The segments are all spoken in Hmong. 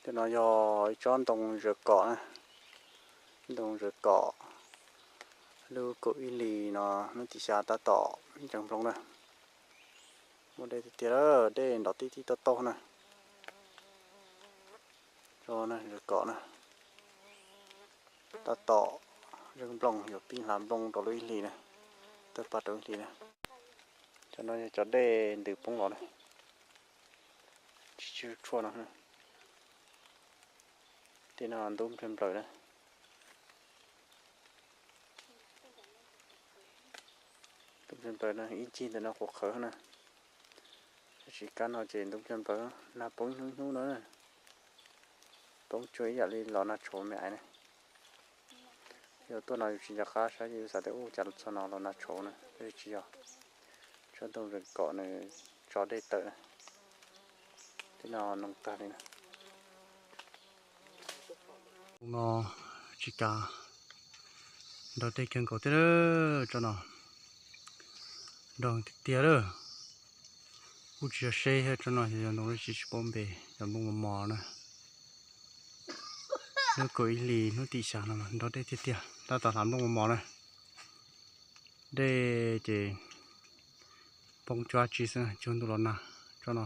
Cov no yog ib tsob ntoo zawv kom na, ntoo zawv kom, lub kaum ib hlis no hnub tim xya tab tom ntsees nplooj na. Muaj dej tiag tiag, dej nrov tib tib taug taug na. Zawv kom na, tab tom ntsees nplooj, yuav pib hla nplooj rau lub ib hlis na, tawg paj rau ib hlis na. Cov no yog cov dej ntws poob los na, tsis tshuaj no. Tej no ntub nplawg nplawg na. Ntub nplawg nplawg no ib ncig ntawm no quav qhawv na. Tab sis kab no ces ntub nplawg nplawg, nag poob ib hnub ib hnub no na. Poob cuag ib yam li los nag tshauv me aiv na. Yog tuaj no yus tsis nco qab saib ces yus xav tias ub cas txog no los nag tshauv na, tab sis tsis yog. Tsob ntoo zawv kom nws tso dej tawm na. Tej no noo tag li na. No tsis kam, nrog dej kawg nkaus thiab, tsob no nrog tiag tiag lawm. Kuj tsis yog seb thiab, tsob no yog ntoo dab tsi tsis paub npe, yog nplooj mos mos na. Hnub kaum ib hlis hnub tim xya no mas nrog dej tiag tiag, tab tom hla nplooj mos mos na. Dej ces poob cuag tsi xwb, cuag ntuj los nag. Tsob no,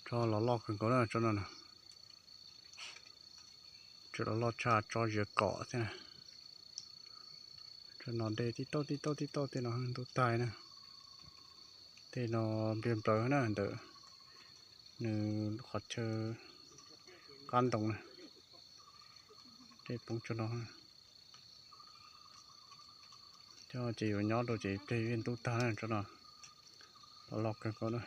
tsob los loj kawg nkaus na, tsob no na. Tseem los loj tshaj tsob zawv kom thiab na. Tsob no dej tib tauj tib tauj tib tauj tej no ntub tag na. Tej no nplawg nplawg na, ntawm nws qhov chaw qab ntoo na. Dej poob tsob no. Cov ces yuav nyob rau ces pliag yuav ntub tag na, tsob no los loj kawg nkaus na.